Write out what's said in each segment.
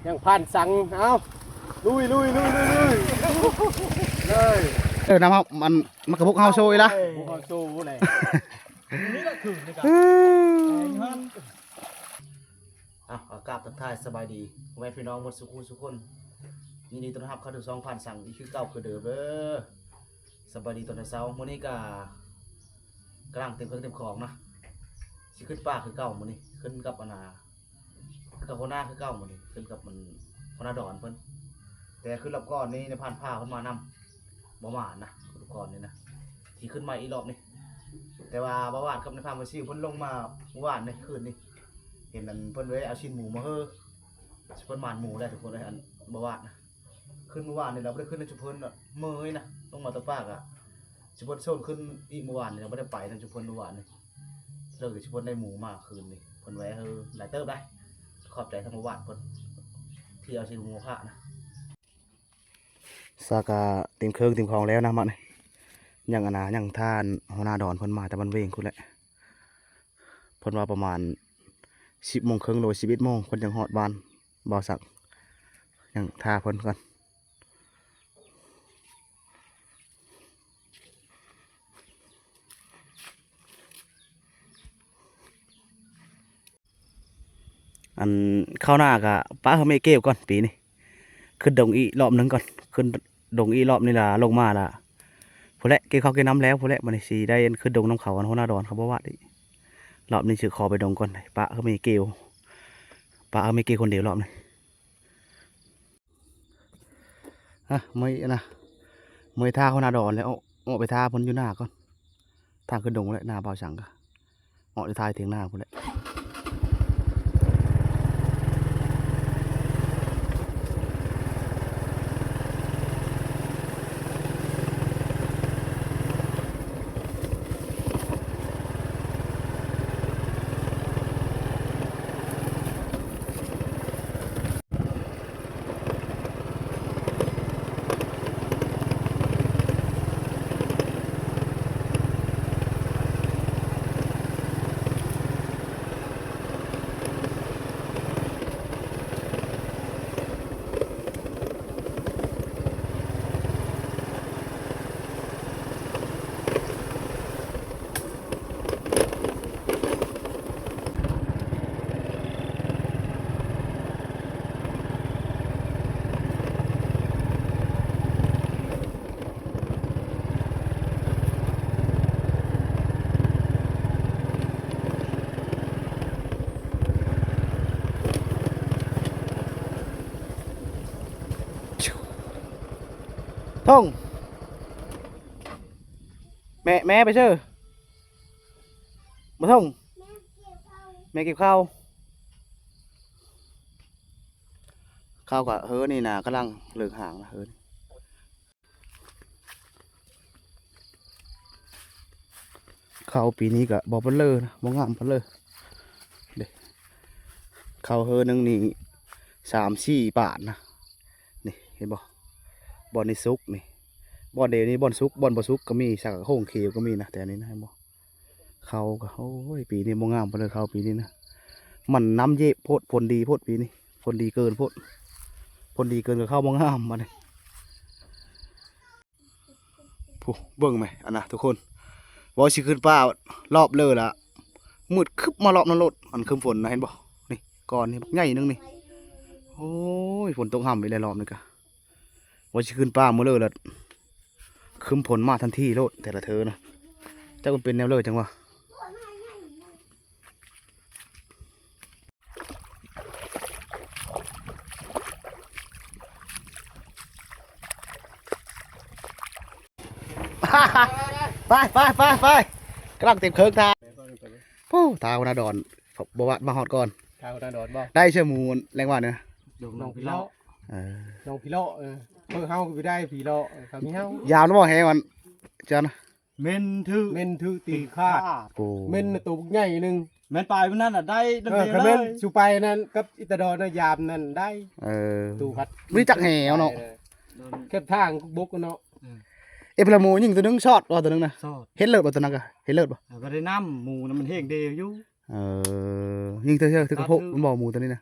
ຍັງຜ່ານສັງ ເອົາ ລຸຍໆໆໆ ເລີຍ ເອີ ນຳເຮົາ ມັນ ມັນກະບົກເຮົາໂຊອີກລະ ໂອ້ ພວກເຮົາໂຊແຫຼະ ນີ້ລະຄືນ ເອົາ ກາບທັກທາຍສະບາຍດີພໍ່ແມ່ພີ່ນ້ອງໝົດສູ່ຄູ່ສູ່ຄົນ ຍິນດີຕ້ອນຮັບເຂົ້າສູ່ຊ່ອງຜ່ານສັງອີກຄືເກົ່າຄືເດີມເດີ ສະບາຍດີຕອນເຊົ້າ ມື້ນີ້ກະກຳລັງເຕັມເຄື່ອງເຕັມຂອງນະ ຊິຂຶ້ນປ່າຄືເກົ່າມື້ນີ້ ຂຶ້ນກັບອັນນາ ກັບຫົວໜ້າຄືເກົ່າມື້ນີ້ ຂຶ້ນກັບມັນຫົວໜ້າດອນເພິ່ນ ແຕ່ຄືນລອບກ່ອນນີ້ນາຍພານພາເພິ່ນມານຳ ບໍ່ມານນະ ລອບກ່ອນນີ້ນະ ທີ່ຂຶ້ນມາອີກລອບນີ້ ແຕ່ວ່າບ່າວວາດກັບນາຍພານບໍ່ຊິວເພິ່ນລົງມາມື້ວານນີ້ ຄືນນີ້ ເຫັນອັນເພິ່ນໄດ້ເອົາຊີ້ນໝູມາເຮີ ເພິ່ນໝານໝູແລ້ວທຸກຄົນເອີຍ ອັນບ່າວວາດນະ ຂຶ້ນມື້ວານນີ້ລະບໍ່ໄດ້ຂຶ້ນນຳຊຸມເພິ່ນ ເມື່ອຍນະ ລົງມາແຕ່ປ່າກະ ຊຸມເພິ່ນໂຊນຂຶ້ນອີກມື້ວານນີ້ລະບໍ່ໄດ້ໄປນຳຊຸມເພິ່ນມື້ວານນີ້ ເລີຍຊຸມເພິ່ນໄດ້ໝູມາຄືນນີ້ ເພິ່ນແວ່ເຮີຫຼາຍເຕີບໄດ໋ ຂອບໃຈທາງບ່າວວາດເພິ່ນ ທີ່ເອົາຊີ້ນໝູມາຝາກນະ. ສາກະເຕັມເຄື່ອງເຕັມຂອງແລ້ວນະ ມານີ້ ຍັງອັນນາ ຍັງຖ້າຫົວໜ້າດອນເພິ່ນມາແຕ່ບ້ານເວງພຸ້ນແຫຼະ ເພິ່ນວ່າປະມານສິບໂມງເຄິ່ງ ຫຼືວ່າສິບເອັດໂມງ ເພິ່ນຈັ່ງຮອດບ້ານບ່າວສັກ ຍັງຖ້າເພິ່ນກ່ອນ. ອັນ ຄາວໜ້າກະປະເຮີແມ່ເກວກ່ອນ ປີນີ້ຂຶ້ນດົງອີກລອບໜຶ່ງກ່ອນ ຂຶ້ນດົງອີກລອບນີ້ລະລົງມາລະ ພຸ້ນແຫຼະ ເກັບເຂົ້າເກັບນ້ຳແລ້ວ ພຸ້ນແຫຼະ ບັດນີ້ຊິໄດ້ຂຶ້ນດົງນຳເຂົາ ອັນຫົວໜ້າດອນເຂົາບໍ່ວ່າອີກ ລອບນີ້ຊິຂໍໄປດົງກ່ອນ ປະເຮີແມ່ເກວ ປະເຮີແມ່ເກວຄົນດຽວລອບນີ້. ຮະ ເມື່ອຍນະ ເມື່ອຍຖ້າຫົວໜ້າດອນແລ້ວ ອອກ ອອກໄປຖ້າເພິ່ນຢູ່ໜ້າກ່ອນ ທາງຂຶ້ນດົງແຫຼະ ໜ້າບ່າວສັງກະ ອອກຢູ່ທ້າຍຖຽງນາພຸ້ນແຫຼະ. ທົງ ແມ່ ແມ່ໄປເຊີ ບໍ່ທົງ ແມ່ເກັບເຂົ້າ ເຂົ້າກະເຮີນີ້ນະ ກຳລັງເລິກຫາງນະ ເຮີ. ເຂົ້າປີນີ້ກະບໍ່ປານເລີນະ ບໍ່ງາມປານເລີເດ້ ເຂົ້າເຮີໜຶ່ງນີ້ສາມສີ່ປານນະ ນີ້ເຫັນບໍ່ ບ່ອນນີ້ສຸກນີ້ ບ່ອນດຽວນີ້ບ່ອນສຸກ ບ່ອນບໍ່ສຸກກະມີ ສັກໂຄ້ງເຂວກະມີນະ ແຖວນີ້ນະ ເຫັນບໍ່ ເຂົ້າກະ ໂອ້ຍ ປີນີ້ບໍ່ງາມປານເລີ ເຂົ້າປີນີ້ນະ ມັນນ້ຳເຢບໂພດ ຝົນດີໂພດປີນີ້ ຝົນດີເກີນໂພດ ຝົນດີເກີນກະເຂົ້າບໍ່ງາມບາດນີ້. ຜູ້ ເບິ່ງແມ ອັນນະທຸກຄົນ ເວົ້າຊິຂຶ້ນປ່າລອບເລີລະ ມືດຄຶບມາລອບນັ້ນໂລດ ອັນຄຶ້ມຝົນນະ ເຫັນບໍ່ ນີ້ ກ້ອນນີ້ບັກໃຫຍ່ໜຶ່ງນີ້ ໂອ້ຍ ຝົນຕົກຫ່ຳອີກແລ້ວລອບນີ້ກະ ວ່າຊິຂຶ້ນປ່າມື້ເລີລະ ຄຶ້ມຝົນມາທັນທີໂລດ ແຕ່ລະເທີນະ ຈັກມັນເປັນແນວເລີຈັ່ງຫວາ. ໄປ ໄປ ໄປ ໄປ ກຳລັງເຕັມເຄິ່ງທ່າ ໂອ້ ທ່າຫົວໜ້າດອນ ບໍ່ວ່າມາຮອດກ່ອນ ທ່າຫົວໜ້າດອນບໍ່ ໄດ້ເຊື່ອໝູແລງວ່ານີ້ນະ ດົງໜອງພີເລາະ ເອີ ໜອງພີເລາະ ເອີ ເພິ່ນເຮົາກະໄປໄດ້ພີເລາະ ເຂົາມີເຮົາ ຍາມນະບໍ່ແຮງມັນ ເຈົ້ານະ ເມັນຖື ເມັນຖືຕີຂາດ ໂອ້ ເມັນໂຕບັກໃຫຍ່ໜຶ່ງ ແມ່ນປາຍມື້ນັ້ນນະໄດ້ ເອີ ຄັນແມ່ນ ເລີຍ ສູ່ໄປນັ້ນກັບອີຕາດອນນະ ຍາມນັ້ນໄດ້ ເອີ ຕູພັດ ບໍ່ໄດ້ຈັກແຫວເນາະ ເອີ ແຄບທາງບົກເນາະ ເອີ ເອ ພະລະໝູຍິງໂຕໜຶ່ງຊອດບໍ່ ໂຕໜຶ່ງນະ ຊອດ ເຫັນເລີດບໍ່ ໂຕນັ້ນກະ ເຫັນເລີດບໍ່ ກະໄດ້ນຳ ໝູນະມັນແຮງເດຢູ່ ເອີ ຍິງເທື່ອ ເທື່ອກະໂພະ ມັນບໍ່ໝູໂຕນີ້ນະ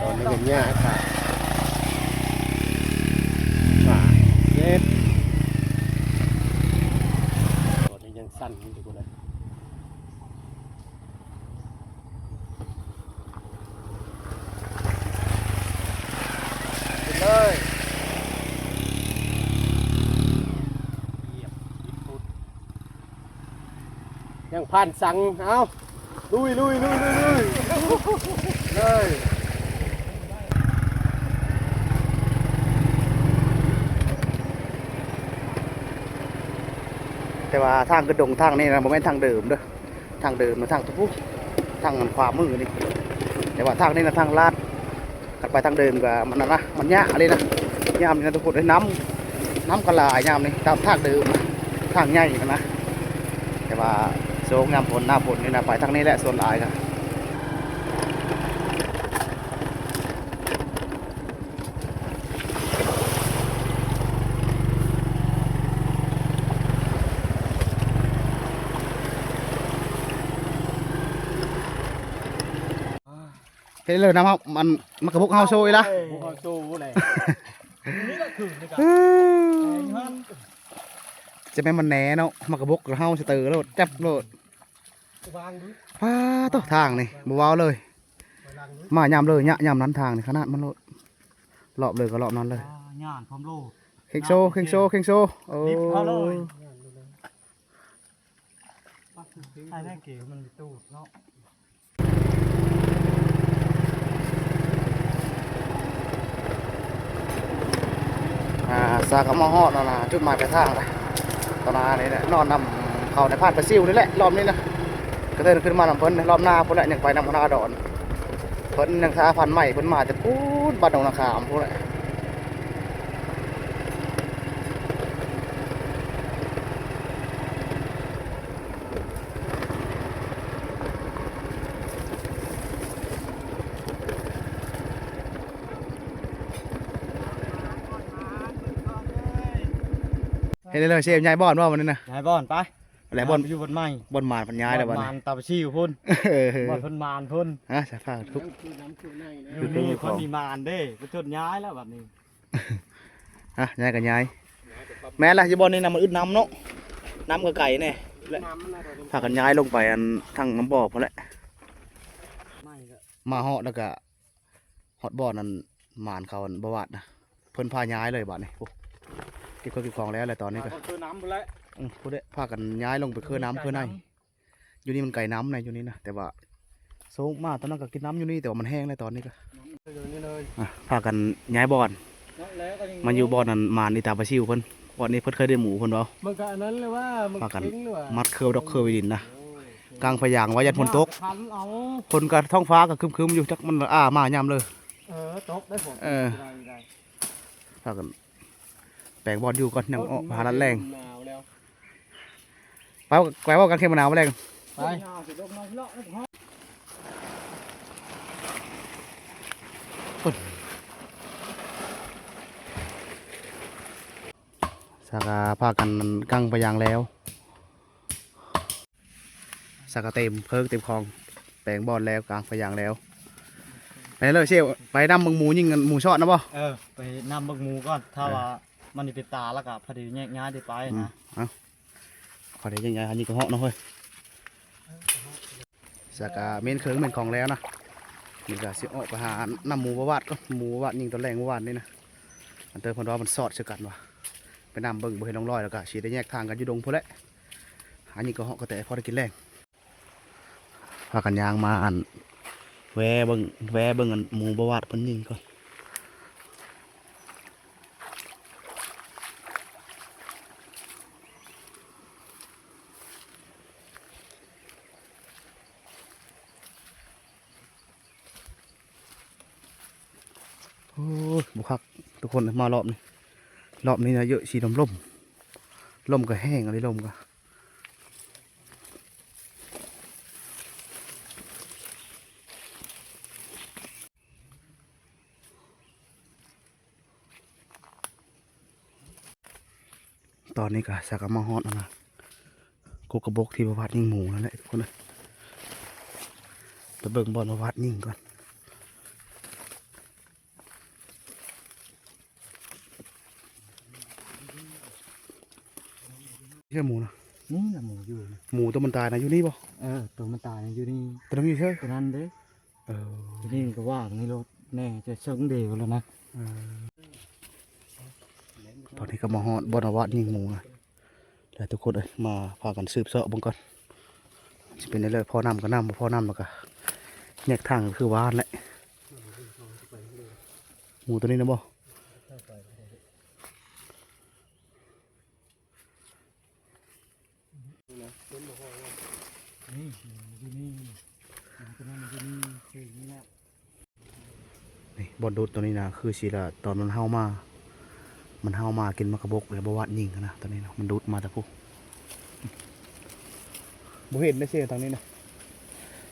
ຕອນນີ້ກໍຫຍ້າຂາດ ຂາດເຈັບ ຕອນນີ້ຍັງສັ່ນຢູ່ພຸ້ນນະ. ຂຶ້ນເລີຍ ຍັງຜ່ານສັງ ເອົາ ລຸຍ ລຸຍ ລຸຍ ລຸຍ ລຸຍ ເລີຍ. ແຕ່ວ່າທາງຂຶ້ນດົງທາງນີ້ນະ ບໍ່ແມ່ນທາງເດີມເດີ. ທາງເດີມນະ ທາງຕະປູ ທາງອັນຂວາມືນີ້ ແຕ່ວ່າທາງນີ້ນະ ທາງລາດ. ຄັນໄປທາງເດີມກໍມັນນັ້ນນະ ມັນຍາກອີ່ຫຼີນະ ຍາມນີ້ນະທຸກຄົນເອີຍ. ນ້ຳ ນ້ຳກໍຫຼາຍຍາມນີ້ ຕາມທາງເດີມ ທາງໃຫຍ່ຫັ້ນນະ. ແຕ່ວ່າຊ່ວງຍາມຝົນ ໜ້າຝົນນີ້ນະ ໄປທາງນີ້ແຫຼະສ່ວນຫຼາຍກະ. ເຮັດເລີຍນຳເຮົາ ມັນ ມັນກະບົກເຮົາໂຊອີກລະ ໂອ້ຍ ເຮົາໂຊແຫຼະ ນີ້ລະຄືນນີ້ກະ ຈະແມ່ນມັນແໜເນາະ ມັນກະບົກເຮົາສະເຕີໂລດ ຈັບໂລດ ວາງດູ ປາໂຕ ທາງນີ້ບໍ່ເວົ້າເລີຍ. ມາຍາມເລີຍຍະ ຍາມນັ້ນທາງນີ້ຂະໜາດມັນໂລດ ລອບເລີຍກໍລອບນັ້ນເລີຍ ອ່າ ຍ່ານພ້ອມໂລດ ເຄັ່ງໂຊ ເຄັ່ງໂຊ ເຄັ່ງໂຊ ໂອ້ ດິບເອົາເລີຍ ໃສ່ແນວເກວມັນໄປຕູດເນາະ. ອ່າ ສາກະມາຮອດແລ້ວນະ ຈຸດໝາຍປາຍທາງລະ ຕອນນີ້ແຫຼະ ນອນນຳເຂົາໃນພານປາຊິວນີ້ແຫຼະ ລອບນີ້ນະ ກະເດີນຂຶ້ນມານຳເພິ່ນ ລອບໜ້າພຸ້ນແຫຼະ ຍັງໄປນຳຫົວໜ້າດອນ ເພິ່ນຍັງທາພັນໄມ້ ເພິ່ນມາແຕ່ພຸ້ນ ບ້ານໜອງນາຂາມພຸ້ນແຫຼະ. ເຮັດໄດ້ເລີຍ ເຊ ຍ້າຍບ່ອນບໍ່ມື້ນີ້ນະ? ຍ້າຍບ່ອນໄປ ແລ້ວບ່ອນ ໄປຢູ່ບ່ອນໃໝ່ ບ່ອນໝານເພິ່ນຍ້າຍແລ້ວບັດນີ້ ບ່ອນໝານຕາປະຊິວພຸ້ນ ເອີ ບ່ອນເພິ່ນໝານພຸ້ນ ຮະ ສະພາບທຸກ ຢູ່ນີ້ຄົນມີໝານເດ້ ໄປຈົນຍ້າຍແລ້ວບັດນີ້. ຮະ ຍ້າຍກໍຍ້າຍ ແມ່ນລະ ຢູ່ບ່ອນນີ້ນະ ມັນອຶດນ້ຳເນາະ ນ້ຳກໍໄກແດ່ ແລະ ພາກັນຍ້າຍລົງໄປອັນທາງນ້ຳບໍ່ພຸ້ນແຫຼະ ມາຮອດແລ້ວກໍ ຮອດບ່ອນນັ້ນ ໝານເຂົາອັນບໍ່ວາດນະ ເພິ່ນພາຍ້າຍເລີຍບາດນີ້. ໂອ້ ເກັບເຂົ້າເກັບຂອງແລ້ວແຫຼະຕອນນີ້ກໍ ເອົາເຄື່ອງນ້ຳພຸ້ນແຫຼະ ອື ພຸ້ນແຫຼະ ພາກັນຍ້າຍລົງໄປເຄືອນ້ຳເຄືອໃນ. ຢູ່ນີ້ມັນໄກນ້ຳນະ ຢູ່ນີ້ນະ ແຕ່ວ່າໂຊງມາຕອນນັ້ນກໍກິນນ້ຳຢູ່ນີ້ ແຕ່ວ່າມັນແຫ້ງແລ້ວຕອນນີ້ກໍ ນ້ຳຢູ່ນີ້ເລີຍ ອ່ະ ພາກັນຍ້າຍບ່ອນ ຍ້າຍ ມາຢູ່ບ່ອນນັ້ນ ໝານອີຕາປາຊິວເພິ່ນ ບ່ອນນີ້ເພິ່ນເຄີຍໄດ້ໝູເພິ່ນເວົ້າ. ມັນກໍອັນນັ້ນແຫຼະວ່າ ມັນ ພາກັນ ເຄັ່ງແຫຼະວ່າ ມັດເຄືອດອກເຄືອໄປດິນນະ. ໂອ້ຍ ກາງພະຍາງວ່າຢ້ານຝົນຕົກ ຄັນເອົາ ຝົນກໍ ທ້ອງຟ້າກໍຄຶມໆຢູ່ ຈັກມັນອ້າມາຍາມເລີ. ເອີ ຕົກໄດ້ຝົນ ເອີ ໄດ້ ໄດ້ ພາກັນແປງບ່ອນຢູ່ກ່ອນ ຍັງອອກຫາລັດແລ່ງ. ໜາວແລ້ວ ໄປ ໄປເວົ້າກັນເຂມມະນາວມາແລງ. ໄປ ສາກາພາກັນກາງພະຍາງແລ້ວ ສາກາເຕັມເພີກເຕັມຄອງ ແປງບ່ອນແລ້ວ ກາງພະຍາງແລ້ວ. ໄປເລີຍ ເຊວ ໄປນຳເບິ່ງໝູຍິງ ໝູຊອດນະບໍ່? ເອີ ໄປນຳເບິ່ງໝູກ່ອນ ຖ້າ ເອີ ວ່າມັນຊິເປັນຕາແລ້ວກະພໍດີແຍກຍ້າຍໄດ້ໄປ ອືມ ນະ. ເອົາ ຂໍໄດ້ຍັງໄງ ອັນນີ້ກໍເຫາະເນາະເຮີ້ຍ. ສາກະເມັນເຄິ່ງເມັນຂອງແລ້ວນະ ນີ້ກະຊິອອກໄປຫານຳໝູບໍ່ວາດກ່ອນ. ໝູບໍ່ວາດຍິງຕອນແລງມື້ວານນີ້ນະ ອັນເຕີເພິ່ນວ່າມັນຊອດໃສ່ກັນວ່າ ໄປນຳເບິ່ງບໍ່ເຫັນຮ່ອງລອຍ ແລ້ວກະຊິໄດ້ແຍກທາງກັນຢູ່ດົງພຸ້ນແຫຼະ. ຫາຍິງກໍເຫາະກໍແຕ່ພໍໄດ້ກິນແລງ. ພາກັນຍ່າງມາ ອັນ ແວະເບິ່ງ ແວະເບິ່ງ ອັນ ໝູບໍ່ວາດເພິ່ນຍິງກ່ອນ. ໂອ້ຍ ບໍ່ຄັກທຸກຄົນ ມາລອບນີ້ ລອບນີ້ນະ ເຍາະຊິລົມໆ ລົມກໍແຮງອີ່ຫຼີ ລົມກໍ ຕອນນີ້ກະສາກະມາຮອດຫັ້ນນະ ກົກກະບົກທີ່ບໍ່ວາດຍິງໝູນັ້ນແຫຼະທຸກຄົນເອີຍ. ໄປເບິ່ງບ່ອນບໍ່ວາດຍິງກ່ອນ. ເຊື່ອໝູນະ ນີ້ນະໝູຢູ່ ໝູຕົວມັນຕາຍນະຢູ່ນີ້ບໍ່? ເອີ ຕົວມັນຕາຍນະຢູ່ນີ້ ຕົວນັ້ນຢູ່ເຊີ ຕົວນັ້ນເດ້. ເອີ ຕົວນີ້ກໍວ່ານີ້ໂລດແນ່ ຈະເຊິ່ງເດວແລ້ວນະ. ເອີ ຕອນນີ້ກໍມາຮອດບ່ອນວ່າວາດຍິງໝູນະ. ແລ້ວທຸກຄົນເອີຍ ມາພາກັນສືບເສາະເບິ່ງກ່ອນ ຊິເປັນແນວໃດ. ພໍນຳກໍນຳ ບໍ່ພໍນຳແລ້ວກໍແຍກທາງຄືວ່າຫັ້ນແຫຼະ. ໝູຕົວນີ້ນະບໍ່? ນີ້ ຢູ່ນີ້ ຕົວນັ້ນຢູ່ນີ້ ຢູ່ນີ້ແຫຼະ. ນີ້ບ່ອນດູດຕົວນີ້ນະ ຄືຊິລະ ຕອນມັນເຫົ່າມາ ມັນເຫົ່າມາກິນໝາກກະບົກແລ້ວບໍ່ວາດຍິງນະ. ຕົວນີ້ນະ ມັນດູດມາແຕ່ພຸ້ນ ບໍ່ເຫັນໄດ້ເສຍທາງນີ້ນະ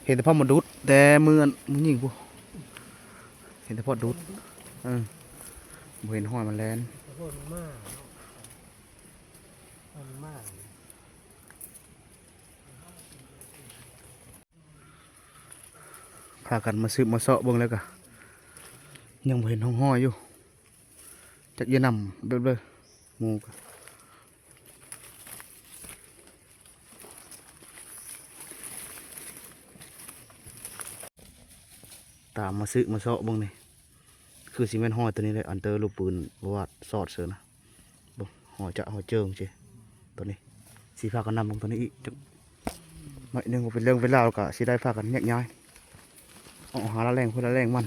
ເຫັນແຕ່ພາບມັນດູດ ແຕ່ມື້ ມື້ຍິງພຸ້ນ ເຫັນແຕ່ພາບດູດ. ເອີ ບໍ່ເຫັນຮອຍມັນແລ່ນ. ພາກັນມາສືບມາເສາະເບິ່ງແລ້ວກະ ຍັງບໍ່ເຫັນຮ່ອງຮອຍຢູ່ ຈັກຢູ່ນຳແບບໃດໝູກະ. ຕາມມາສືບມາເສາະເບິ່ງນີ້ ຄືຊິແມ່ນຮອຍຕົວນີ້ແຫຼະ ອັນເຕີລູກປືນບໍ່ວາດສອດເສີນະ. ເບິ່ງ ຮອຍຈະ ຮອຍເຈີງຊິ ຕົວນີ້ ຊິພາກັນນຳເບິ່ງຕົວນີ້ອີກຈັກໜ້ອຍໜຶ່ງ. ບໍ່ເປັນເລື່ອງເປັນລາວ ກະຊິໄດ້ພາກັນແຍກຍ້າຍ ອອກຫາລະແລ່ງ ຄົນລະແລ່ງມັນ.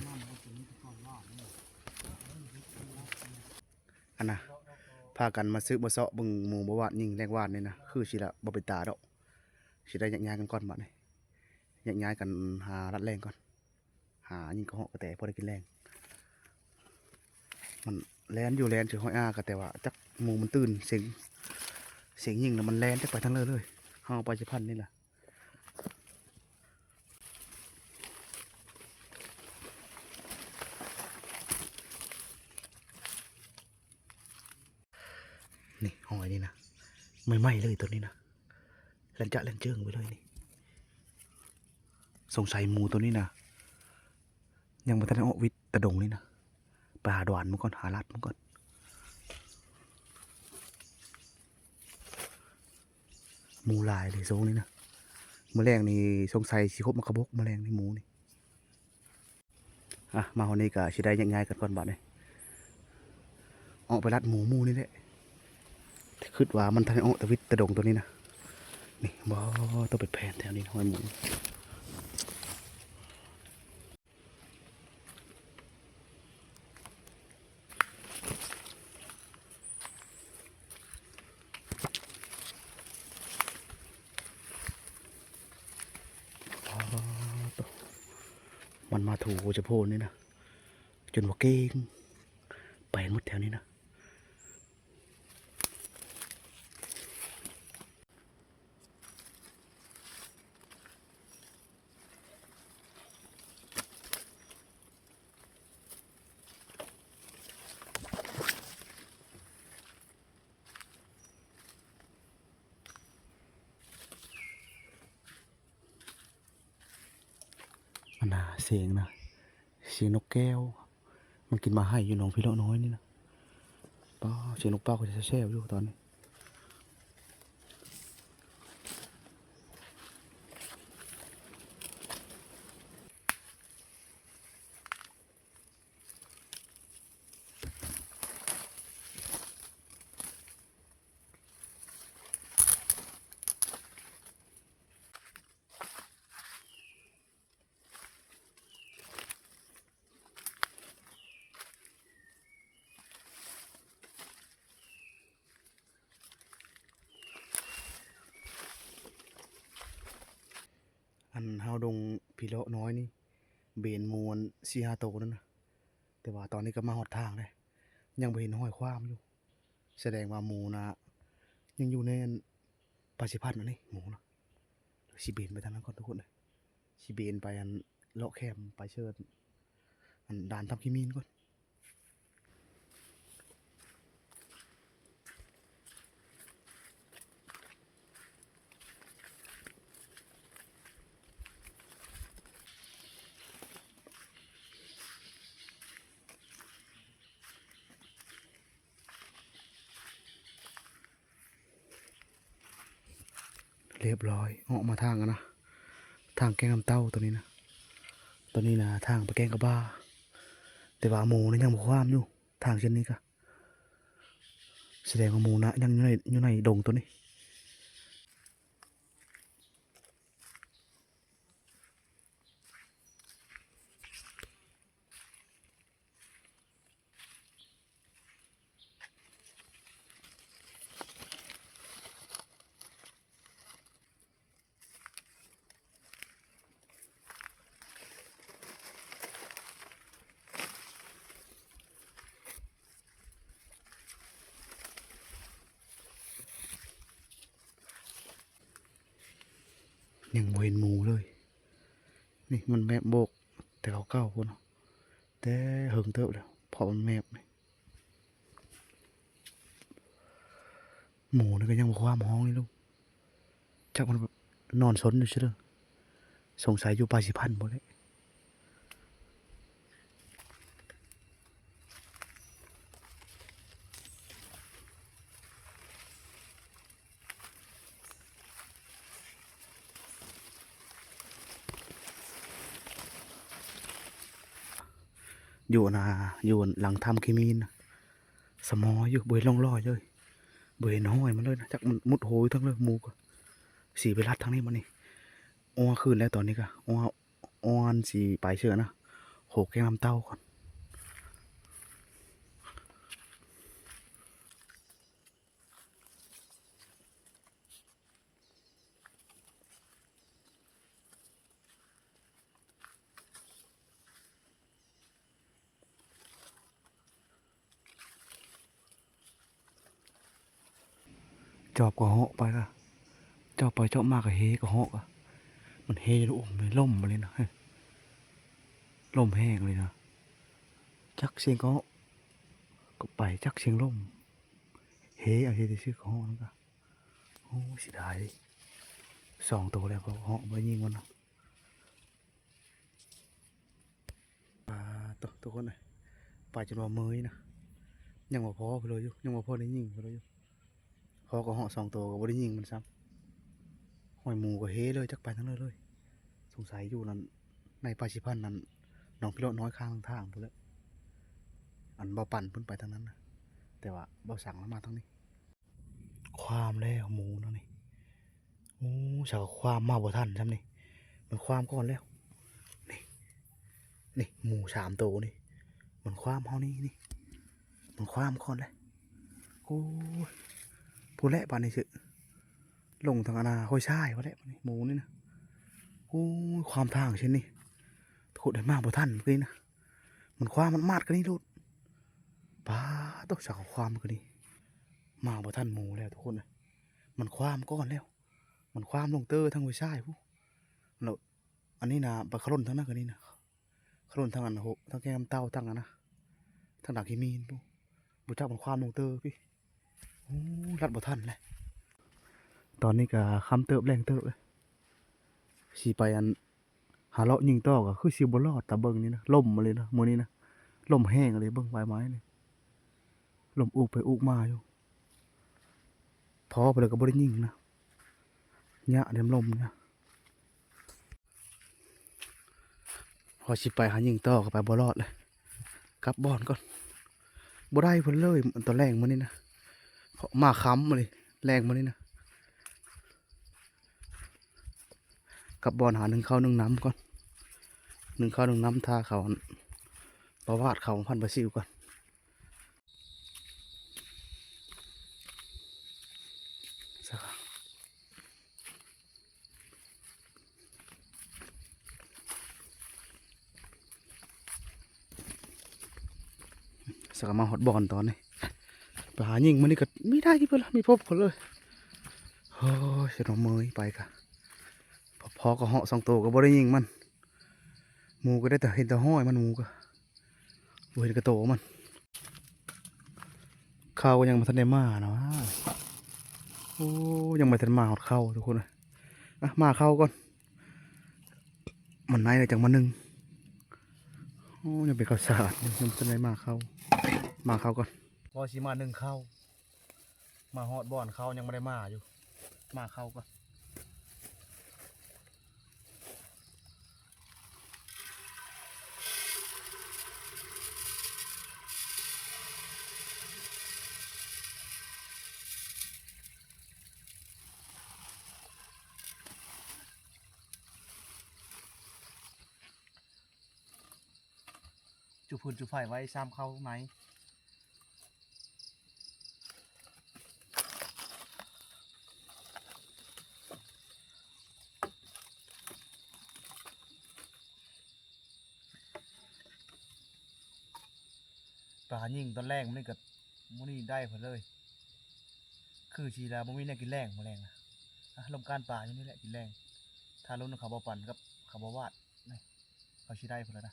ອັນນະ ພາກັນມາສືບມາເສາະເບິ່ງໝູບໍ່ວາດຍິງແລກວານນີ້ນະ ຄືຊິລະບໍ່ເປັນຕາດອກ. ຊິໄດ້ແຍກຍ້າຍກັນກ່ອນບາດນີ້ ແຍກຍ້າຍກັນຫາລະແລ່ງກ່ອນ. ຫາຍິງກະເຫາະກະແຕພໍໄດ້ກິນແລງ. ມັນແລ່ນຢູ່ແລ່ນເຊີງຫ້ອຍອາກະແຕວ່າ ຈັກໝູມັນຕື່ນ ສຽງ ສຽງຍິງລະມັນແລ່ນຈັກໄປທາງໃດເລີຍ. ເຮົາໄປຊິພັນນີ້ລະ. ນີ້ ຮອຍນີ້ນະ ໃໝ່ໆເລີຍຕົວນີ້ນະ ແລ່ນຈະແລ່ນເຈີງໄປເລີຍນີ້. ສົງໄສໝູຕົວນີ້ນະ ຍັງບໍ່ທັນໄດ້ອອກວິດຕະດົງນີ້ນະ. ໄປຫາດວານມັນກ່ອນ ຫາລັດມັນກ່ອນ. ໝູຫຼາຍເດໂຊງນີ້ນະ. ມື້ແລງນີ້ສົງໄສຊິຄົບມາກະບົກ ມື້ແລງນີ້ໝູນີ້. ອ່ະ ມາຮອດນີ້ກະຊິໄດ້ແຍກຍ້າຍກັນກ່ອນບາດນີ້. ອອກໄປລັດໝູໝູນີ້ແຫຼະ. ຄຶດວ່າມັນທັນໄດ້ອອກຕະວິດຕະດົງຕົວນີ້ນະ. ນີ້ ບໍ່ ຕ້ອງໄປແຜ່ນແຖວນີ້ ຮອຍໝູ. ມັນມາຖູສະໂພນນີ້ນະ ຈົນວ່າເກັ່ງ ໄປໝົດແຖວນີ້ນະ. ອັນນ່າ ສຽງນະ ສຽງນົກແກ້ວ ມັນກິນໝາກໄຮ່ຢູ່ໜອງພີເລາະນ້ອຍນີ້ນະ. ປ້າ ສຽງນົກເປົ້າກໍຈະແຊວໆຢູ່ຕອນນີ້. ອັນເຮົາດົງພີເລາະນ້ອຍນີ້ ເບນໝູ່ອັນສີ່ຫ້າໂຕນັ້ນນະ ແຕ່ວ່າຕອນນີ້ກໍມາຮອດທາງແລ້ວ ຍັງບໍ່ເຫັນຮອຍຄວາມຢູ່ ສະແດງວ່າໝູນະ ຍັງຢູ່ໃນອັນ ປາຊິພັນອັນນີ້ໝູນະ. ຊິເບນໄປທາງນັ້ນກ່ອນທຸກຄົນເອີຍ ຊິເບນໄປອັນເລາະແຄມໄປເຊີນ ອັນດ່ານທຳຂີ້ໝິນກ່ອນ. ຮຽບຮ້ອຍ ອອກມາທາງຫັ້ນນະ ທາງແກ້ງນ້ຳເຕົ້າໂຕນີ້ນະ. ໂຕນີ້ນະ ທາງໄປແກ້ງກະບ້າ ແຕ່ວ່າໝູນະຍັງບໍ່ຄວາມຢູ່ ທາງເສັ້ນນີ້ກະ ສະແດງວ່າໝູນະຍັງຢູ່ໃນ ຢູ່ໃນດົງໂຕນີ້. ຍັງບໍ່ເຫັນໝູເລີຍ. ນີ້ມັນແມບໂບກແຕ່ເກົ່າໆພຸ້ນເນາະ ແຕ່ເຫິງເຕີບແລ້ວ ເພາະມັນແມບນີ້. ໝູນີ້ກໍຍັງບໍ່ຄວາມຫ້ອງນີ້ລູກ ຈັກມັນນອນຊົນຢູ່ໃສເດີ ສົງໄສຢູ່ປ່າສີພັນພຸ້ນແຫຼະ. ຢູ່ອັນນ່າ ຢູ່ຫຼັງຖ້ຳຂີ້ໝິນນະ ສະໝໍຢູ່ ບໍ່ເຫັນຮ່ອງລອຍເລີຍ ບໍ່ເຫັນຮອຍມັນເລີຍນະ ຈັກມັນມຸດໂຫຢູ່ທາງເລີຍ. ໝູກໍຊິໄປລັດທາງນີ້ບັດນີ້. ໂອ້ ຄືນແລ້ວຕອນນີ້ກະ ໂອ້ ອ່ອນຊິໄປເຊື່ອນະ ໂຫແກ້ງນ້ຳເຕົ້າກ່ອນ. ຈອບກະເຫາະໄປລະ ຈອບໄປຈອບມາກະເຮກະເຫາະກະ ມັນເຮລົມ ລົມມາເລີຍນະ ລົມແຮງເລີຍນະ ຈັກສຽງກະເຫາະ ກະໄປຈັກສຽງລົມ ເຮເອົາເຮຊື່ກະເຫາະນັ້ນກະ. ໂອ້ ເສຍດາຍ ສອງໂຕແລ້ວ ກະເຫາະບໍ່ໄດ້ຍິງມັນນະ. ປາໂຕ ທຸກຄົນເອີຍ ໄປຈົນວ່າເມີຍນະ ຍັງບໍ່ພໍເພິ່ນເລີຍຢູ່ ຍັງບໍ່ພໍໄດ້ຍິງເພິ່ນເລີຍຢູ່. ພໍກະເຫາະສອງໂຕກະບໍ່ໄດ້ຍິງມັນຊ້ຳ ຫ້ອຍໝູກະເຮເລີຍ ຈັກໄປທາງໃດເລີຍ. ສົງໄສຢູ່ນັ້ນ ໃນປ່າສີພັນນັ້ນ ໜອງພີເລາະນ້ອຍຂ້າງທາງພຸ້ນແຫຼະ ອັນເບົາປັ່ນເພິ່ນໄປທາງນັ້ນນະ ແຕ່ວ່າເບົາສັງລະມາທາງນີ້. ຄວາມແລ້ວໝູນະນີ້. ໂອ້ ສາວຄວາມມາບໍ່ທັນຊ້ຳນີ້ ມັນຄວາມກ່ອນແລ້ວ. ນີ້ ນີ້ໝູສາມໂຕນີ້ ມັນຄວາມເຮົານີ້ ນີ້ ມັນຄວາມກ່ອນແລ້ວ. ໂອ້ຍ ພຸ້ນແຫຼະບາດນີ້ຊິລົງທາງອັນນ່າຫ້ວຍຊາຍພຸ້ນແຫຼະ ໝູນີ້ນະ. ໂອ້ຍ ຄວາມທາງເຊັ່ນນີ້ ທຸກ ກົດໃຫ້ມາບໍ່ທັນເມື່ອກີ້ນະ ມັນຄວ້າມ ມັນມາດກັນນີ້ໂລດ. ປາໂຕ ສາວຄວາມກັນນີ້ ມາບໍ່ທັນໝູ່ແລ້ວທຸກຄົນເອີຍ ມັນຄວ້າມກ່ອນແລ້ວ ມັນຄວ້າມລົງເຕີທາງຫ້ວຍຊາຍພຸ້ນ. ແລ້ວອັນນີ້ນະ ໄປຂະຫຼົ່ນທາງນັ້ນ ອັນນີ້ນະ ຂະຫຼົ່ນທາງອັນ ໂຫ ທາງແກ້ງນ້ຳເຕົ້າ ທາງອັນນະ ທາງດານຂີ້ໝີນພຸ້ນ ບໍ່ຈັກມັນຄວ້າມລົງເຕີພີ້. ໂອ້ ລັດບໍ່ທັນແຫຼະ ຕອນນີ້ກະຄ່ຳເຕີບ ແລງເຕີບເລີຍ ຊິໄປອັນ ຫາເລາະຍິງຕໍ່ ກະຄືຊິບໍ່ລອດ ຕາເບິ່ງນີ້ນະ ລົມມາເລີຍນະ ມື້ນີ້ນະ ລົມແຮງເລີຍ ເບິ່ງປາຍໄມ້ນີ້ ລົມອູກໄປອູກມາຢູ່ ພໍໄປແລ້ວກະບໍ່ໄດ້ຍິງນະ ຍະເດ້ ລົມນະ. ວ່າຊິໄປຫາຍິງຕໍ່ກະໄປບໍ່ລອດເລີຍ ກັບບ່ອນກ່ອນ ບໍ່ໄດ້ເພິ່ນເລີຍ ຕອນແລງມື້ນີ້ນະ ມາຄ່ຳມາເລີຍ ແລງມື້ນີ້ນະ ກັບບ່ອນຫາໜຶ້ງເຂົ້າໜຶ້ງນ້ຳກ່ອນ ໜຶ້ງເຂົ້າໜຶ້ງນ້ຳ ຖ້າເຂົາ ປາວາດເຂົາພັນປາຊິວກ່ອນ. ສະກະມາຮອດບ່ອນຕອນນີ້ ໄປຫາຍິງມື້ນີ້ກະມີໄດ້ເພິ່ນລະ ມີພົບເພິ່ນເລີຍ. ໂອ້ຍ ສະໜໍເມີຍ ໄປກະ ພໍກະເຫາະສອງໂຕກະບໍ່ໄດ້ຍິງມັນ ໝູກະໄດ້ແຕ່ເຫັນແຕ່ຫ້ອຍມັນ ໝູກະ ບໍ່ເຫັນກະໂຕມັນ. ເຂົ້າກະຍັງບໍ່ທັນໄດ້ມານະ ໂອ້ ຍັງບໍ່ທັນມາຮອດເຂົ້າທຸກຄົນເອີຍ. ອ່ະ ມາເຂົ້າກ່ອນ ມັນໄນແລ້ວຈັ່ງມາໜຶ້ງ. ໂອ້ ຍັງເປັນເຂົ້າສານ ຍັງບໍ່ທັນໄດ້ມາເຂົ້າ ມາເຂົ້າກ່ອນ. ພໍຊິມາໜຶ້ງເຂົ້າ ມາຮອດບ່ອນເຂົ້າຍັງບໍ່ໄດ້ມາຢູ່ ມາເຂົ້າກ່ອນ. ຈຸຟືນຈຸໄຟໄວ້ ຊາມເຂົ້າໃນ ປາຍິງຕອນແລງມື້ນີ້ກະ ມື້ນີ້ໄດ້ເພິ່ນເລີຍ ຄືຊິລະບໍ່ມີແນວກິນແລງມື້ແລງນະ. ອ່ະ ລົມກ້ານປາຢູ່ນີ້ແຫຼະກິນແລງ ຖ້າລຸ້ນເຂົາບໍ່ປັ່ນກັບເຂົາບໍ່ວາດ ເຂົາຊິໄດ້ພຸ້ນລະນະ.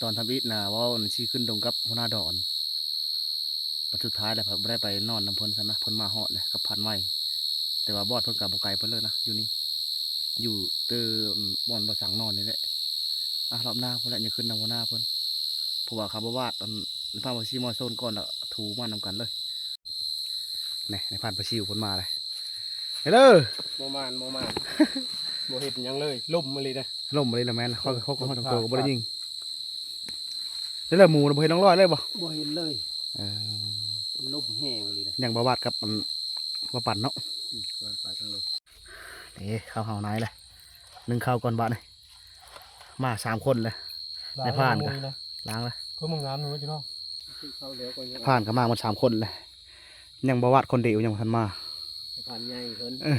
ຕອນທຳອິດນະ ເວົ້າຊິຂຶ້ນດົງກັບຫົວໜ້າດອນ ບັດສຸດທ້າຍແລ້ວ ບໍ່ໄດ້ໄປນອນນຳເພິ່ນຊ້ຳນະ ເພິ່ນມາຮອດແລ້ວກັບພານໃໝ່. ແຕ່ວ່າບອດເພິ່ນກະບໍ່ໄກປານໃດນະ ຢູ່ນີ້ ຢູ່ເຕີບ່ອນບ່າວສັງນອນນີ້ແຫຼະ. ອ່ະ ຮອບໜ້າພຸ້ນແຫຼະ ຍັງຂຶ້ນນຳຫົວໜ້າເພິ່ນ ເພາະວ່າເຂົາບໍ່ວາດ ອັນ ພາມາຊີມາໂຊນກ່ອນ ລະຖູມານຳກັນເລີຍ. ນີ້ ໃນພານປາຊິວເພິ່ນມາເລີຍ ເດີ ບໍ່ມານ ບໍ່ມານ ບໍ່ເຮັດຫຍັງເລີຍ ລົມອີ່ຫຼີເດ້ ລົມອີ່ຫຼີລະແມ່ນ ເຂົາ ເຂົາກະຮອດໂຕກະບໍ່ໄດ້ຍິງ. ແລ້ວໝູນະ ບໍ່ເຫັນຮ່ອງລອຍເລີຍບໍ່? ບໍ່ເຫັນເລີຍ ເອີ ລົມແຮງອີ່ຫຼີນະ. ຍັງບ່າວາດກັບ ອັນ ບ່າວປັນເນາະ ອືມ ໄປທາງເດີມ. ເອີ ເຂົ້າເຮົາໃນແຫຼະ ໜຶ້ງເຂົ້າກ່ອນບາດນີ້ ມາສາມຄົນແຫຼະ. ນາຍພານກະລ້າງແລ້ວ ຄືມັນງາມເນາະພີ່ນ້ອງ. ພານກະມາໝົດສາມຄົນແຫຼະ ຍັງບ່າວາດຄົນດຽວຍັງບໍ່ທັນມາ. ພານໃຫຍ່ເພິ່ນ ເອີ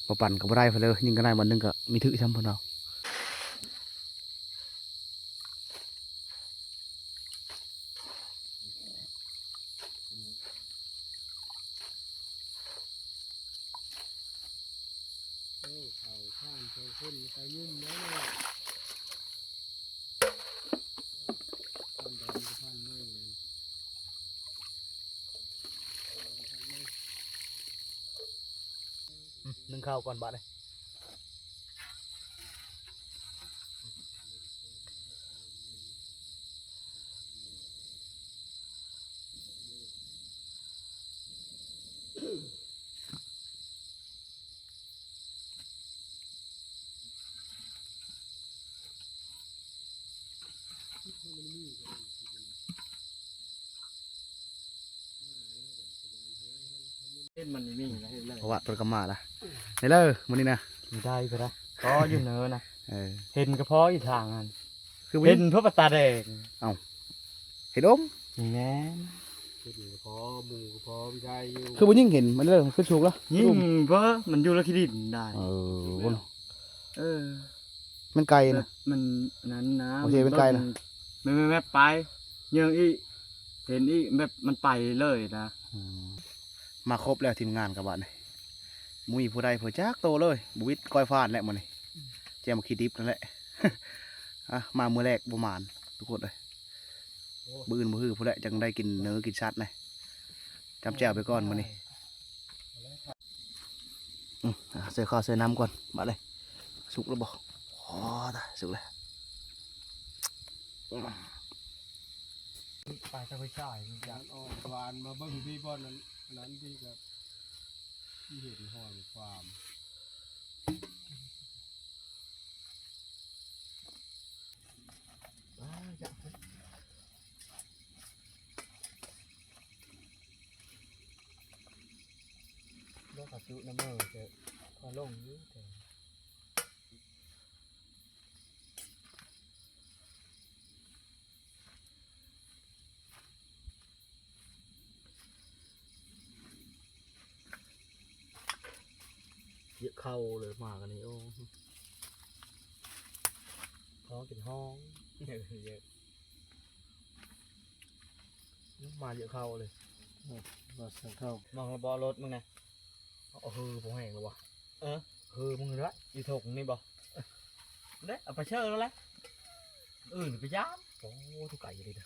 ບ່າວປັນກະບໍ່ໄດ້ເພິ່ນເລີຍ ຍິງກະໄດ້ບາດໜຶ່ງກະມີຖືກຊ້ຳເພິ່ນເອົາ. ໂອ້ ເຂົ້າຜ່ານສອງຄົນໄປຫຍຸ້ມແລ້ວເນາະ ຜ່ານດອນກະຜ່ານໄມ້ແລ້ວ. ອືມ ໜຶ້ງເຂົ້າກ່ອນບາດນີ້. ເຫັນມັນມີນະ ເຫັນເລີຍ ປະຫວັດເພິ່ນກໍມາລະ ເຫັນເລີຍມື້ນີ້ນະ ມີໄດ້ກໍໄດ້ ກໍຢູ່ເນີນະ ເອີ ເຫັນກໍພໍອີກທາງຫັ້ນ ຄືບໍ່ເຫັນ ເຫັນທົ່ວປະຕາແດງ ເອົ້າ ເຫັນອົມ ນີ້ແມ່ນ ເຫັນກໍພໍ ໝູ່ກໍພໍ ມີໄດ້ຢູ່ ຄືບໍ່ຍິງເຫັນມັນເລີຍ ມັນຂຶ້ນສູງລະ ຍິງເບິ່ງ ມັນຢູ່ລະຂີ້ດິນໄດ້ ເອີ ເອີ ມັນໄກນະ ແບບມັນນັ້ນນະ ໂອເຄ ມັນໄກນະ ແມ່ນໆໆ ໄປ ຍິງອີກ ເຫັນອີກ ແບບມັນໄປເລີຍນະ ອືມ ມາຄົບແລ້ວທີມງານກັບບາດນີ້ ບໍ່ມີຜູ້ໃດເພິ່ນຈັກໂຕເລີຍ ບໍ່ວິດກ້ອຍຟານແຫຼະມື້ນີ້ ແຈ່ວໝາກຂີ້ດິບນັ້ນແຫຼະ ອ່ະ ມາມື້ແລກບໍ່ໝານທຸກຄົນເອີຍ ມື້ອື່ນມື້ຮືພຸ້ນແຫຼະ ຈັ່ງໄດ້ກິນເນື້ອກິນສັດນະ ຈ້ຳແຈ່ວໄປກ່ອນມື້ນີ້. ອືມ ອ່າ ໃສ່ເຂົ້າໃສ່ນ້ຳກ່ອນ ບາດນີ້ ສຸກແລ້ວບໍ່? ອໍ ຕາຍ ສຸກແລ້ວ ປາຕະໄຄຮ້ ມັນຈະອ່ອນຫວານ ມາເບິ່ງທີ່ບ່ອນນັ້ນ ອັນນັ້ນທີ່ກໍທີ່ເຫັນຫ້ອຍຄວາມ ບໍ່ຂະຈຸນຳເມີ ແຕ່ພໍລົງຢູ່ແຕ່ ເຍາະເຂົ້າເລີຍ ໝາກອັນນີ້ ໂອ້ ຮ້ອງເປັນຮ້ອງ ເຍາະ ມາເຍາະເຂົ້າເລີຍ ໂອ້ ມາເຂົ້າ ມອງລະເບາະລົດມຶງນະ ເອີ ບໍ່ແຮງແລ້ວວະ ເອີ ເອີ ມຶງລະ ອີຖົງນີ້ບໍ່ ເດ້ ເອົາໄປເຊີແລ້ວແຫຼະ ອື່ນໄປຢ້ານ ໂອ້ ທຸກໄກເລີຍເດີ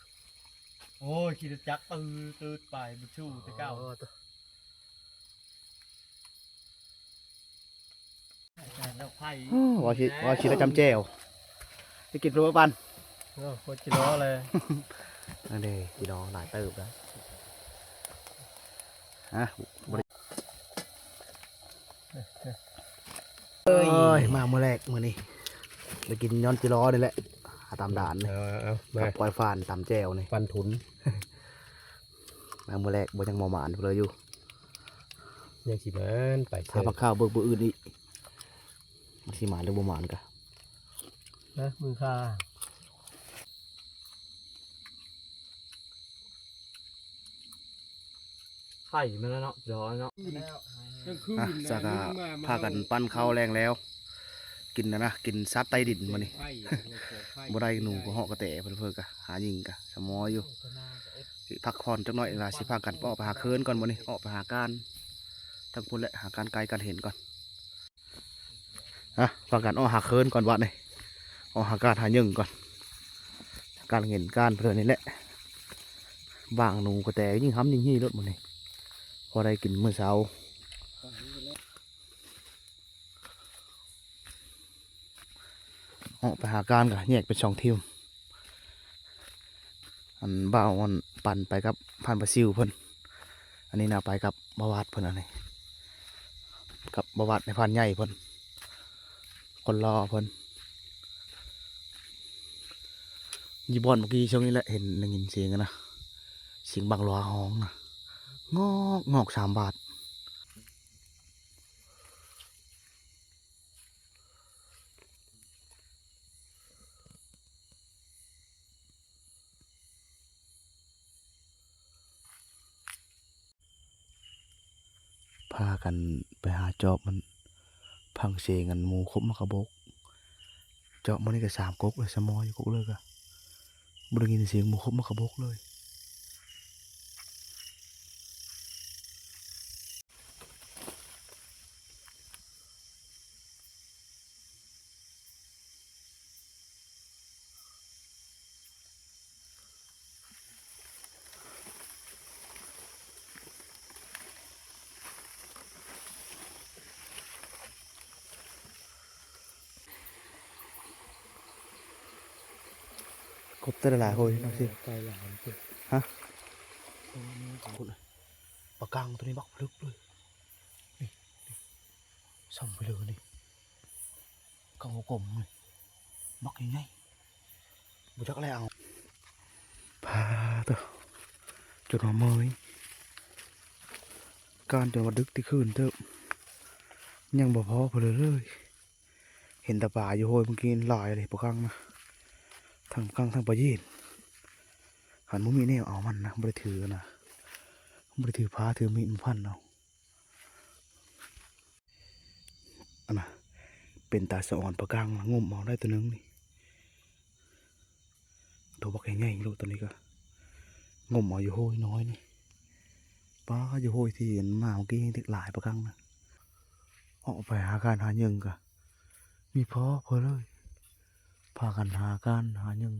ໂອ້ຍ ຂີ່ລົດຈັກ ຕື້ດໆ ໄປ ບໍ່ສູ້ແຕ່ເກົ່າ ອໍ ດອກໄຜ່ ອໍ ວ່າຊິ ວ່າຊິໄດ້ຈ້ຳແຈ່ວ ໄດ້ກິນເພິ່ນບໍ່ປັນ ເອີ ໂຄດຈິລໍເລີຍ ອັນນີ້ຈິລໍຫຼາຍເຕີບແລ້ວ ຮະ ບໍ່ໄດ້ ເອີຍ ມາມື້ແລກມື້ນີ້ ໄດ້ກິນຍ້ອນຈິລໍນີ້ແຫຼະ ຫາຕາມດ່ານນີ້ ເອົາ ເອົາ ມາ ກັບກ້ອຍຟານຕຳແຈ່ວນີ້ ຟັນທຸນ ມາມື້ແລກບໍ່ ຍັງບໍ່ໝານເລີຍຢູ່ ຍັງຊິໝານໄປ ຖ້າບັກຂ້າວເບິ່ງມື້ອື່ນອີກ ມັນຊິໝານຫຼືບໍ່ໝານກະ ນະ ມື້ຄ່າ ໄຂ່ມັນແລ້ວເນາະ ລໍເນາະ ກາງຄືນ ອ່ະ ນະ ສາກະ ພາກັນປັ້ນເຂົ້າແລງແລ້ວ ກິນນະນະ ກິນຊາດໃຕ້ດິນມື້ນີ້ ບໍ່ໄດ້ໜູກໍເຫາະກະແຕເພິ່ນ ເພິ່ນກະຫາຍິງກະສະໝໍຢູ່ ພັກຜ່ອນຈັກໜ້ອຍລະ ຊິພາກັນອອກໄປຫາເຄີນກ່ອນມື້ນີ້ ອອກໄປຫາການທາງພຸ້ນແຫຼະ ຫາການໄກການເຫັນກ່ອນ. ອ່ະ ພາກັນອອກຫາເຄີນກ່ອນບາດນີ້ ອອກຫາການຫາເຫຍິງກ່ອນ ການເຫັນການເພິ່ນນີ້ແຫຼະ ບາງໜູກະແຕຍິ່ງຫຳຍິ່ງຮີໂລດມື້ນີ້ ພໍໄດ້ກິນມື້ເຊົ້າ ອອກໄປຫາການກະແຍກເປັນສອງທີມ ອັນບ່າວອັນປັນໄປກັບພານປາຊິວເພິ່ນ ອັນນີ້ນະໄປກັບບ່າວວັດເພິ່ນ ອັນນີ້ກັບບ່າວວັດໃນພານໃຫຍ່ເພິ່ນ ຄົນຫຼໍ່ເພິ່ນ ຢູ່ບ່ອນເມື່ອກີ້ຊ່ວງນີ້ແຫຼະ ເຫັນໄດ້ຍິນສຽງນະ ສຽງບັງຫຼວາຮ້ອງນະ ງອກງອກສາມບາດ. ພາກັນໄປຫາຈອບມັນ ຟັງສຽງອັນໝູຂົບໝາກກະບົກ ຈອບມື້ນີ້ກະສາມກົກເລີຍ ສະໝໍຢູ່ກົກເລີກະ ບໍ່ໄດ້ຍິນສຽງໝູຂົບໝາກກະບົກເລີຍ. ກົບແຕ່ລະຫຼາຍໂຫຍເນາະຊິ ໄກຫຼາຍ ຮະ ໂອ້ ພຸ້ນ ປາກັງໂຕນີ້ບັກເລິກເລີຍ ນີ້ ສ່ອງໄປເລີຍນີ້ ກັງຫົວກົມນີ້ ບັກໃຫຍ່ໆ ບໍ່ຈັກແລ້ວ ອາ ໂທ້ ຈົນວ່າເມື່ອຍ ກ້ານຈົນວ່າດຶກຕິຄືນເຕີບ ຍັງບໍ່ພໍເພິ່ນເລີຍ. ເຫັນແຕ່ປາຢູ່ຫ້ວຍເມື່ອກີ້ຫຼາຍເລີຍ ປາກັງນະ ທັງປາກັງທັງປາຢີນ. ຄັນບໍ່ມີແນວເອົາມັນນະ ບໍ່ໄດ້ຖືນະ ບໍ່ໄດ້ຖືພາຖືມີດມາຟັນເອົາ. ອັນນະ ເປັນຕາສະອອນປາກັງ ງົມເອົາໄດ້ໂຕໜຶ່ງນີ້ ໂຕບັກໃຫຍ່ໆໂລດ. ໂຕນີ້ກະງົມເອົາຢູ່ຫ້ວຍນ້ອຍນີ້ ປາ ຢູ່ຫ້ວຍທີ່ອັນມາເມື່ອກີ້ແຮງຫຼາຍປາກັງນະ. ອອກໄປຫາການຫາຫຍັງກະມີພໍເພິ່ນເລີຍ ພາກັນຫາການຫາຫຍັງ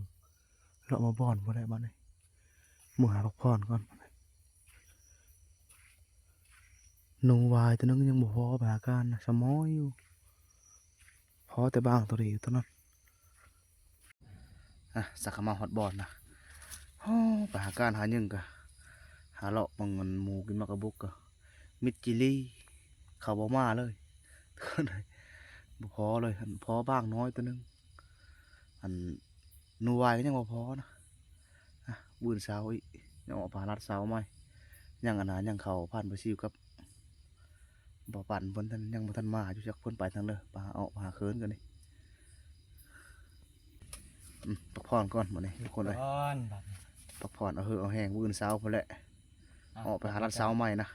ເລາະມາບ່ອນພຸ້ນແຫຼະບາດນີ້ ເມືອຫາພັກຜ່ອນກ່ອນ. ໜູວາຍໂຕໜຶ່ງຍັງບໍ່ພໍ ໄປຫາການນະ ສະໝອຍຢູ່ ພໍແຕ່ບາງໂຕດີຢູ່ໂຕນັ້ນ. ອາ ສັກກະມາຮອດບ່ອນນະ ໂອ້ ໄປຫາການຫາຫຍັງກະ ຫາເລາະເບິ່ງອັນໝູກິນໝາກກະບຸກກະ ມິດຈີ່ຫຼີ່ ເຂົາບໍ່ມາເລີຍ ບໍ່ພໍເລີຍ ອັນພໍບາງນ້ອຍໂຕໜຶ່ງ. ອັນ ໜູວາຍກະຍັງບໍ່ພໍນະ. ອາ ມື້ອື່ນເຊົ້າອີກ ຍັງອອກໄປຫາລັດເຊົ້າໃໝ່ ຍັງອັນນາ ຍັງເຂົ້າຜ່ານປາຊິວກັບບໍ່ປັນ ເພິ່ນຍັງບໍ່ທັນມາຢູ່ຈັກ ເພິ່ນໄປທາງເດີ ໄປຫາເອາະຫາເຄີນກັນນີ້. ອືມ ພັກຜ່ອນກ່ອນບັດນີ້ທຸກຄົນເອີຍ ພັກຜ່ອນບັດນີ້ ພັກຜ່ອນເອົາເຫື່ອເອົາແຮງ ມື້ອື່ນເຊົ້າພຸ້ນແຫຼະ ເອົາ ອອກໄປຫາລັດເຊົ້າໃໝ່ນະ.